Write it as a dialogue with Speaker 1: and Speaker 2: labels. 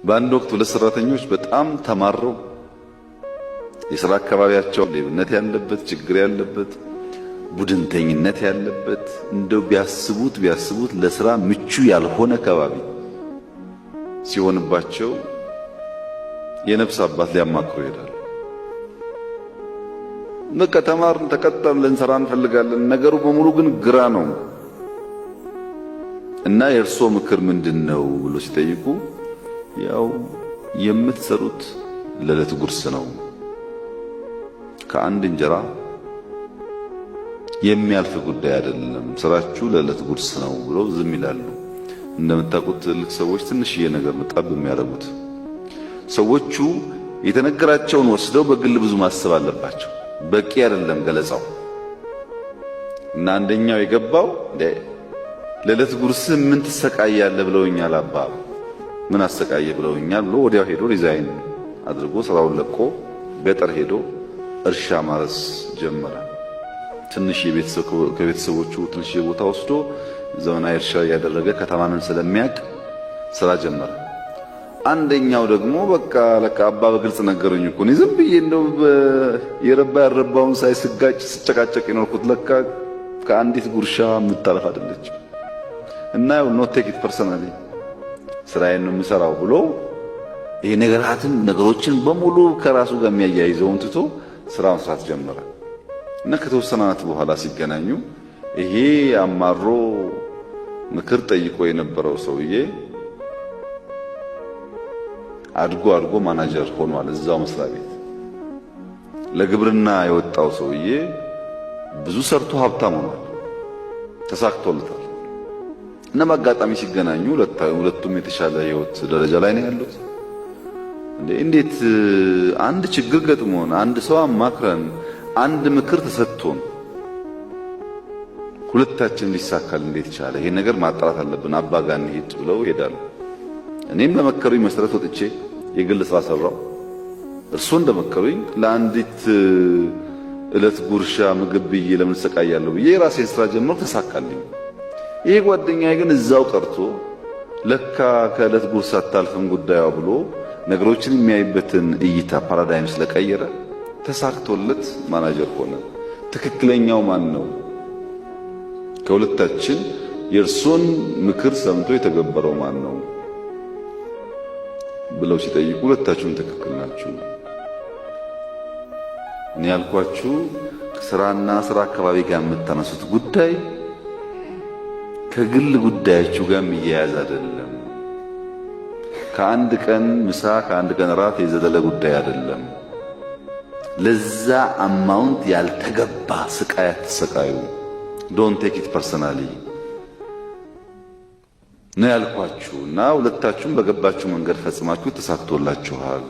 Speaker 1: በአንድ ወቅት ሁለት ሰራተኞች በጣም ተማረው፣ የስራ አካባቢያቸው ሌብነት ያለበት፣ ችግር ያለበት፣ ቡድንተኝነት ያለበት፣ እንደው ቢያስቡት ቢያስቡት ለስራ ምቹ ያልሆነ ከባቢ ሲሆንባቸው የነፍስ አባት ሊያማክሩ ይሄዳሉ። በቃ ተማርን፣ ተቀጠርን፣ ልንሰራ እንፈልጋለን። ነገሩ በሙሉ ግን ግራ ነው እና የእርሶ ምክር ምንድን ነው ብሎ ሲጠይቁ፣ ያው የምትሰሩት ለዕለት ጉርስ ነው፣ ከአንድ እንጀራ የሚያልፍ ጉዳይ አይደለም፣ ስራችሁ ለዕለት ጉርስ ነው ብለው ዝም ይላሉ። እንደምታውቁት ትልቅ ሰዎች ትንሽዬ ነገር ነው ጠብ የሚያደርጉት። ሰዎቹ የተነገራቸውን ወስደው በግል ብዙ ማሰብ አለባቸው። በቂ አይደለም ገለጻው። እና አንደኛው የገባው ለዕለት ጉርስ ምን ትሰቃያለህ ብለውኛል አባ፣ ምን አሰቃየ ብለውኛል ብሎ ወዲያው ሄዶ resign አድርጎ ስራውን ለቆ ገጠር ሄዶ እርሻ ማረስ ጀመረ። ትንሽ ከቤተሰቦቹ ትንሽ ቦታ ወስዶ ዘመናዊ እርሻ እያደረገ ከተማንም ስለሚያውቅ ስራ ጀመረ። አንደኛው ደግሞ በቃ ለካ አባ በግልጽ ነገሩኝ እኮ፣ እኔ ዝም ብዬ እንደው የረባ ያልረባውን ሳይ ስጋጭ ስጨቃጨቅ የኖርኩት ለካ ከአንዲት ጉርሻ የምታለፍ አይደለችም። እና ያው not take it personally፣ ስራዬን ነው የምሰራው ብሎ ይሄ ነገራትን ነገሮችን በሙሉ ከራሱ ጋር የሚያያይዘውን ትቶ ስራ መስራት ጀመረ። እና ከተወሰነ ዓመት በኋላ ሲገናኙ ይሄ አማሮ ምክር ጠይቆ የነበረው ሰውዬ አድጎ አድጎ ማናጀር ሆኗል እዛው መስሪያ ቤት። ለግብርና የወጣው ሰውዬ ብዙ ሰርቶ ሀብታም ሆኗል፣ ተሳክቶለታል። እና በአጋጣሚ ሲገናኙ ሁለቱም የተሻለ ህይወት ደረጃ ላይ ነው ያሉት። እንዴት አንድ ችግር ገጥሞን፣ አንድ ሰው አማክረን፣ አንድ ምክር ተሰጥቶን ሁለታችን ሊሳካል እንዴት ቻለ? ይሄ ነገር ማጣራት አለብን፣ አባ ጋር እንሂድ ብለው ይሄዳሉ። እኔም በመከሩኝ መሰረት ወጥቼ የግል ስራ ሰራው። እርሶ እንደመከሩኝ ለአንዲት እለት ጉርሻ ምግብ ብዬ ለምን ሰቃያለሁ ብዬ የራሴን ስራ ጀምሮ ተሳካልኝ። ይሄ ጓደኛዬ ግን እዛው ቀርቶ ለካ ከእለት ጉርስ አታልፍም ጉዳዩ ብሎ ነገሮችን የሚያይበትን እይታ paradigm ስለቀየረ ተሳክቶለት ማናጀር ሆነ። ትክክለኛው ማን ነው? ከሁለታችን የእርሶን ምክር ሰምቶ የተገበረው ማን ነው ብለው ሲጠይቁ፣ ሁለታችሁም ትክክል ናችሁ። እኔ ያልኳችሁ ስራና ስራ አካባቢ ጋር የምታነሱት ጉዳይ ከግል ጉዳያችሁ ጋር የሚያያዝ አይደለም። ከአንድ ቀን ምሳ፣ ከአንድ ቀን እራት የዘለለ ጉዳይ አይደለም። ለዛ amount ያልተገባ ስቃይ አትሰቃዩ። Don't take it personally ነው ያልኳችሁ እና ሁለታችሁም በገባችሁ መንገድ ፈጽማችሁ ተሳክቶላችኋል።